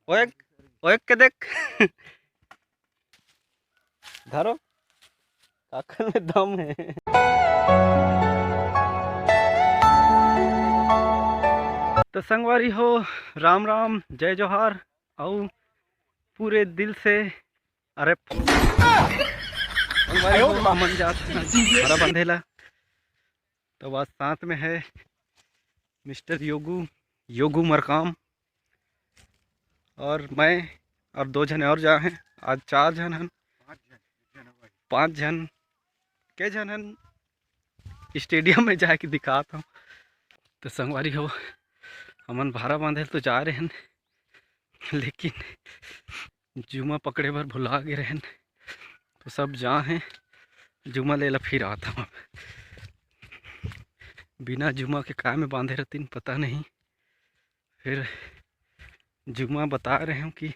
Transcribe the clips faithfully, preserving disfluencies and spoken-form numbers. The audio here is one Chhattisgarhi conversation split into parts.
ओए, ओए के देख। धरो, काकर में दम है। तो संगवारी हो, राम राम, जय जोहार, अउ पूरे दिल से, अरे, संगवारी हो, हमन जात हन भारा बांधे ला। तो आज साथ में है मिस्टर योगू, योगू मरकाम, और मैं, और दो झन और जा हैं। आज चार झन हन, पाँच झन, के झन हन, स्टेडियम में जाके दिखात हूँ। तो संगवारी हो, हमन भारा बांधे तो जा रहे हैं, लेकिन जुमा पकड़े बर भुला गे रहेन, तो सब जा हैं, जुमा ले ला फिर आत हूँ। बिना जुमा के काय में बांधे रहतिन, पता नहीं। फिर जुमा बता रहे हूँ कि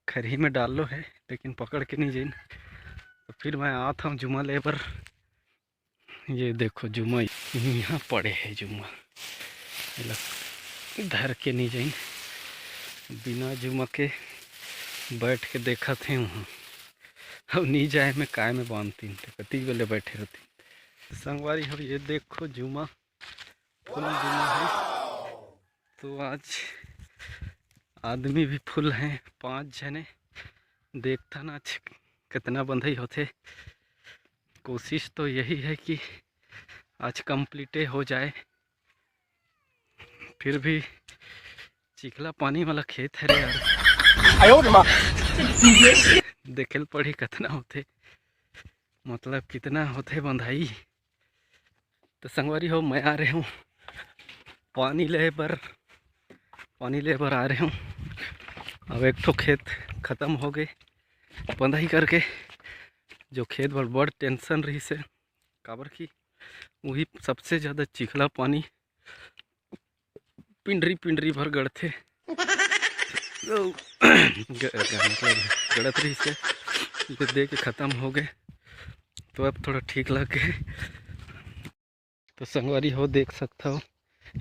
खरही में डाल लो है, लेकिन पकड़ के नहीं जइन। तो फिर मैं आत हूँ जुमा ले बर। ये देखो जुमा, यहाँ पड़े है जुमा, एला धर के नहीं जइन। बिना जुमा के बैठ के देखत हे वहाँ। अब नहीं जाए में काय में बांधतीन, तो कति बेले बैठे रहतीन। संगवारी हो, ये देखो जुमा, फुल जुमा है। तो आज आदमी भी फुल हैं, पाँच झने। देखथन आज कितना बंधई होथे। कोशिश तो यही है कि आज कंप्लीटे हो जाए, फिर भी चिखला पानी वाला खेत है रे यार। आयो रे माँ। देखे ल पड़ी कितना होथे, मतलब कितना होथे बंधाई। तो संगवारी हो, मैं आ रहे हूँ पानी ले बर, पानी ले बर आ रहे हूँ। अब एक ठो खेत खत्म हो गए बंधाई करके, जो खेत बर बड़ टेंशन रही से, काबर कि वही सबसे ज़्यादा चिखला पानी पिंडरी पिंडरी भर गड़थे। ग-, ग-, मतलब गड़त रही से, दे, दे के खत्म हो गए, तो अब थोड़ा ठीक लग गए। तो संगवारी हो, देख सकत हो,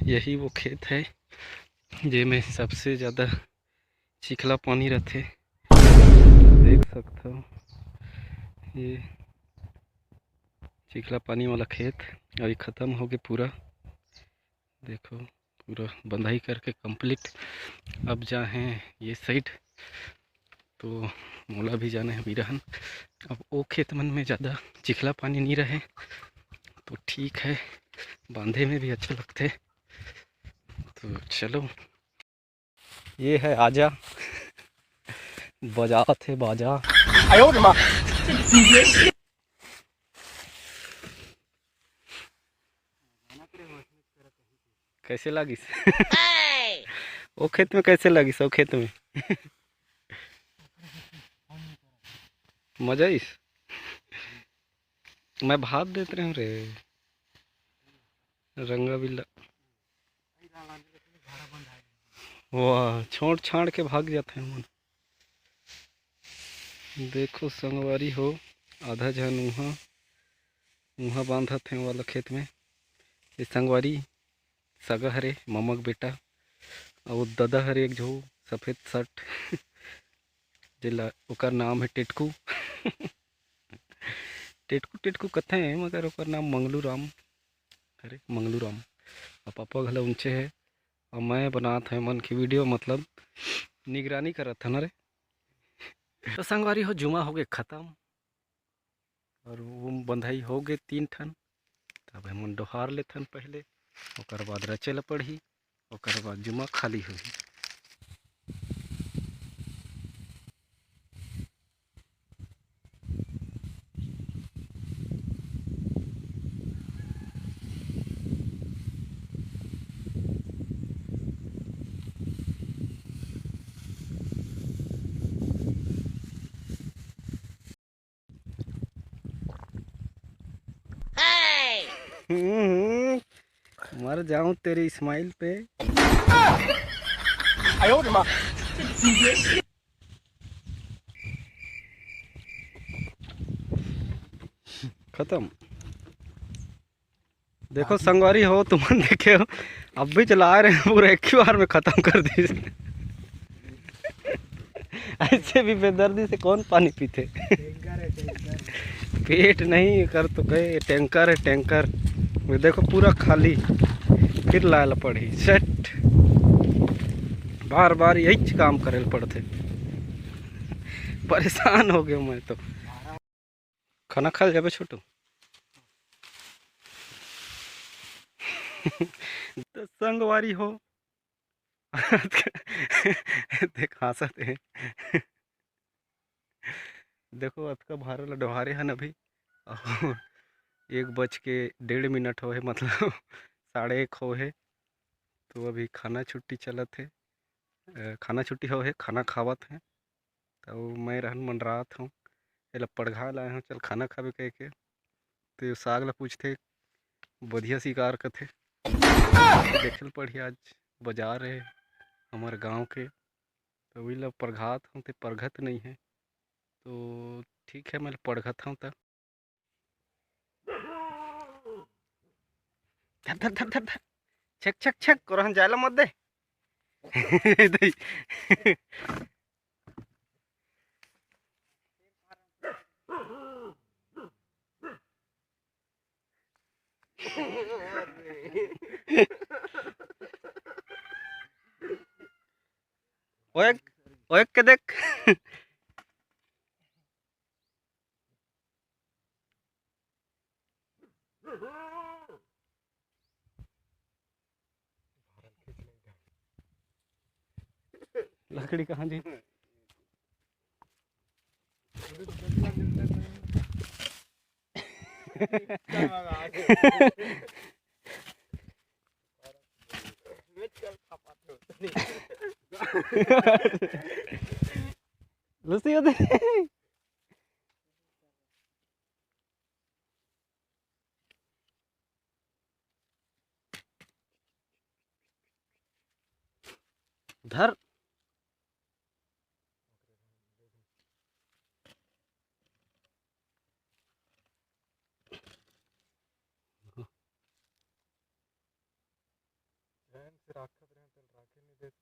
यही वो खेत है जेमे सबसे ज़्यादा चिखला पानी रहथे। देख सकत हो, ये चिखला पानी वाला खेत अभी खत्म हो गए पूरा। देखो, पूरा बंधाई करके कंप्लीट। अब जा हैं ये साइड, तो मोला भी जाना है बिरहन। अब वो खेत मन में ज़्यादा चिखला पानी नहीं रहे, तो ठीक है, बांधे में भी अच्छा लगथे। तो चलो, ये है आजा, बजात है बाजा। आयो रे माँ। कैसे लागिस? ओ खेत में कैसे लागिस? ओ खेत में मजा आइस। मैं भात देत रहे रे रंगा बिल्ला। वाह, छोड़ छाड़ के भाग जाते हैं मन। देखो संगवारी हो, आधा झन उहाँ, उहाँ बांधत हे वाला खेत में। ये संगवारी सगा हरे, ममा के बेटा, अउ ददा हरे एक झो सफेद शर्ट, जेला ओकर नाम है टेटकू। टेटकू, टेटकू कथे, मगर ओकर नाम मंगलू राम हरे, मंगलू राम। अउ पापा घला उंचे है, अउ मैं बनात है मन की वीडियो, मतलब निगरानी करत है ना रे। तो संगवारी हो, जुमा हो गए खत्म। और वो बंधाई हो गए तीन ठन। तब हमन डोहार लेथन पहले, ओकर बाद रचे ला पड़ही, ओकर बाद जुमा खाली होही। हम्म, मर जाऊं तेरी स्माइल पे। आयो रे माँ। खत्म। देखो संगवारी हो, तुमन देखे हो, अब भी चला रहे हैं, पूरा एक ही बार में खत्म कर दी। ऐसे भी बेदर्दी से कौन पानी पीथे? टैंकर है, टैंकर। पेट नहीं कर तो कहे, टैंकर है, टैंकर। ये देखो, पूरा खाली, फिर लायल पड़ी सेट। बार बार यही काम करे ल पड़थे। परेशान हो गए मैं तो। खाना खा जाबे छोटू। तो संगवारी हो, देख, हाँसत हे। देखो, अतका भारा ला डोहारे हन अभी, और एक बज के डेढ़ मिनट होहे, मतलब साढ़े एक होहे। तो अभी खाना छुट्टी चलत हे, अ, खाना छुट्टी होहे, खाना खावत हे। तो मैं रहन मंडरात हूँ, एला पड़घा लाए हूँ, चल खाना खाबे कह के। तो साग ला पूछथे, बढ़िया शिकार कथे। देखे ल पड़ही, आज बाजार हे हमर गांव के, तो वही ला परघात हूँ, ते परघत नहीं है। तो ठीक है, मैं परघत हूँ त। धर, धर, धर, धर, धर। छेक, छेक, छेक, कोरहन जायला मत दे। दे। ओए, ओए के देख। लकड़ी कहाँ जी? लूसी होते। धर। चैन से राखत रहे, तल राखे नहीं देत।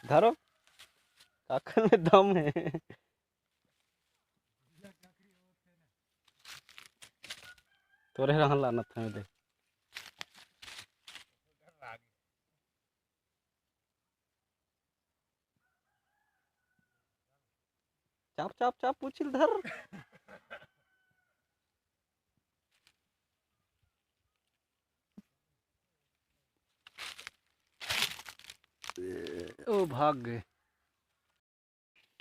धरो, काखर में दम है। तोरे रहन लानत है दे। चाप, चाप, चाप, पूछिल धर। ओ, भाग गए।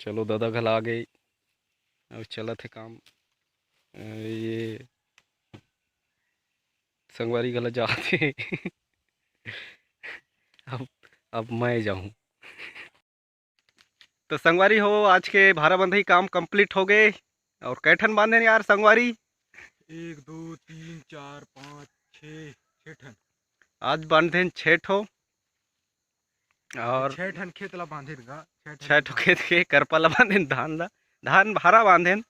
चलो, दादा घला आ गए। अब चलत हे काम। अ, ये संगवारी घला जात हे। अब, अब मैं जाऊँ। तो संगवारी हो, आज के भारा बंधई काम complete हो गए। और कै ठन बांधेन यार संगवारी? एक, दो, तीन, चार, पाँच, छः, छः ठन। आज बांधेन छः ठो। और छः ठन खेत ला बांधेन गा, छः ठन छः ठो खेत के करपा ला बांधेन, धान ला, धान भारा बांधेन।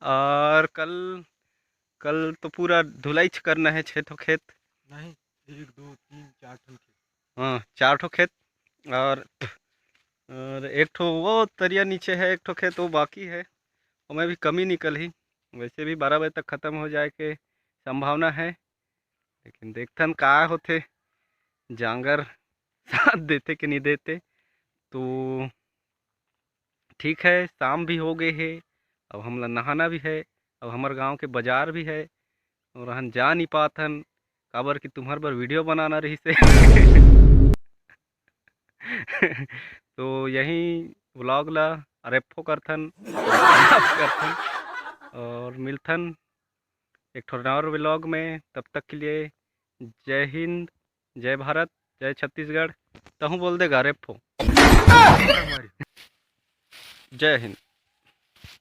और कल, कल तो पूरा धुलाईच करना है छः ठो खेत। नहीं, एक, दो, तीन, चार ठन खेत। हाँ, चार ठो खेत और, और एक ठो वो तरिया नीचे है, एक ठो खेत वो बाकी है, ओमे भी कमी निकलही। वैसे भी बारह बजे तक खतम हो जाए के संभावना है, लेकिन देखथन का होथे, जांगर साथ देथे कि नहीं देथे। तो ठीक है, शाम भी हो गए हे, अब हमला नहाना भी है, अब हमर गांव के बाजार भी है, और हम जा नहीं पात हन, काबर कि तुम्हर बर video बनाना रहिस हे। तो यही vlog ला रेफो करथन, करथन, और मिलथन एक ठो और vlog में। तब तक के लिए जय हिंद, जय भारत, जय छत्तीसगढ़। तहूँ बोल दे गारे फो। जय हिंद।